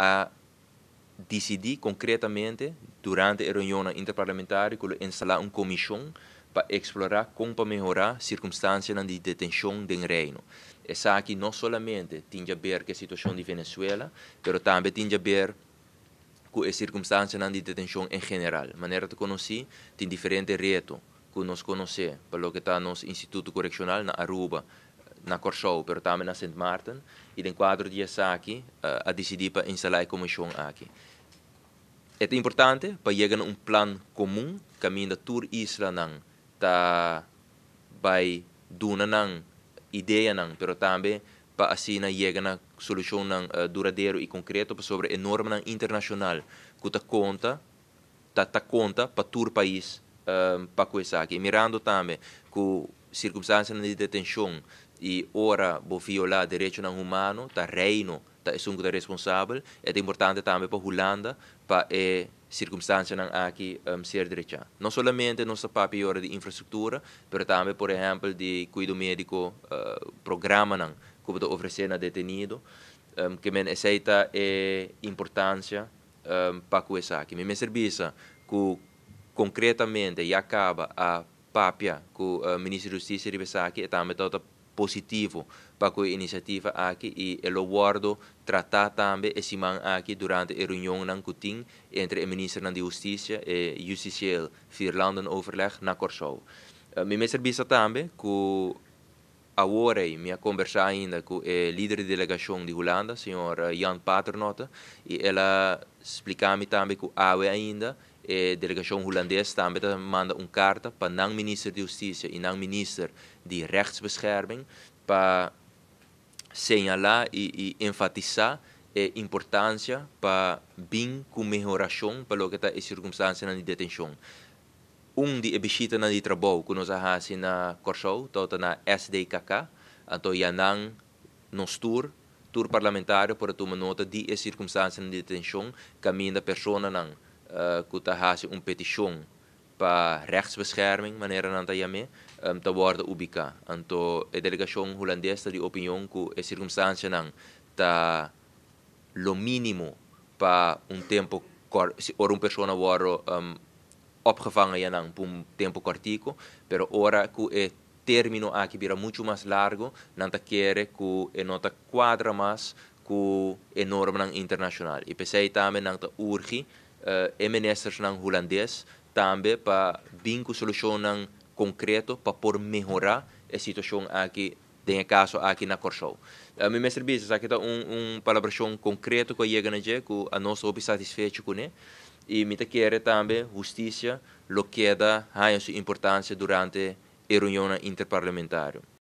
A disidí konkretamente durante e reunionnan interparlamentario ku lo instalá un komishon pa eksplorá kon pa mehorá sirkunstansianan di detenshon den Reino. Esaki no solamente tin di aber ku e situashon di Venezuela, pero tambe tin di aber ku e sirkunstansianan di detenshon en general. Manera ta konosí, tin diferente reto ku nos konosé pa loke ta nos instituto korekshonal na Aruba, na Kòrsou, pero tambe na Sint Maarten, i den kuadro di esaki a disidí pa instalá e komishon aki. E ta importante pa yega na un plan komun kaminda tur islanan ta bai duna nan ideanan, pero tambe pa asina yega na solushonnan duradero i konkreto pasobra e normanan internashonal ku ta konta ta ta konta pa tur pais pa ku esaki. I mirando tambe ku sirkunstansianan di detenshon i ora bo violá derechonan humano ta Reino ta esun ku ta responsabel, e ta importante tambe pa Hulanda pa e sirkunstansianan aki ser drechá. No solamente nos ta papia ora di infrastruktura, pero tambe por ehèmpel di kuido médiko, programanan ku bo ta ofresé na detenido. Ke men esei ta e importansia pa ku esaki. Mi mester bisa ku konkretamente ya kaba a papia ku Minister di Hustisia riba esaki, e tambe tabata positivo pa ku e inisiativa aki i e lo wòrdu tratá tambe e siman aki durante e reunionnan ku tin entre e ministernan di Hustisia, e Justitieel Vierlandenoverleg na Kòrsou. Mi mester bisa tambe ku awor ei mi a kombersá ainda ku e lider di delegashon di Hulanda, señor Jan Paternotte, i el a splika mi tambe ku awe ainda E delegashon hulandes tambe ta manda un karta pa nan minister di Hustisia i nan minister di Rechtsbescherming pa señalá i enfatisá e importansia pa bin ku mehorashon pa loke ta e sirkumstansianan di detenshon. Un di e bishitanan di trabou ku nos a hasi na Kòrsou tabata na SDKK, anto ya nan Nos tur, tur parlamentario por a tuma nota di e sirkumstansianan di detenshon kaminda personanan ku ta hasi un petishon pa rechtsbescherming, manera nan ta yam'é, ta wòrdu ubiká. Anto e delegashon hulandes ta di opinion ku e sirkumstansianan ta lo mínimo pa un tempu kòr, si ora un persona wòrdu opgevangen yanan pa un tempu kòrtiku, pero ora ku e término aki bira muchu mas largu, nan ta kere ku e no ta kuadra mas ku e normanan internashonal. I p'esei tambe nan ta urgi e ministersnan hulandes tambe pa bin ku solushonnan konkreto pa por mehorá e situashon aki, den e kaso aki na Kòrsou. Mi mester bisa esaki ta un un palabrashon konkreto ku a yega na dje ku anos ta hopi satisfecho kuné i mi ta kere tambe hustisia lo keda haña su importansia durante e reunionnan interparlamentario.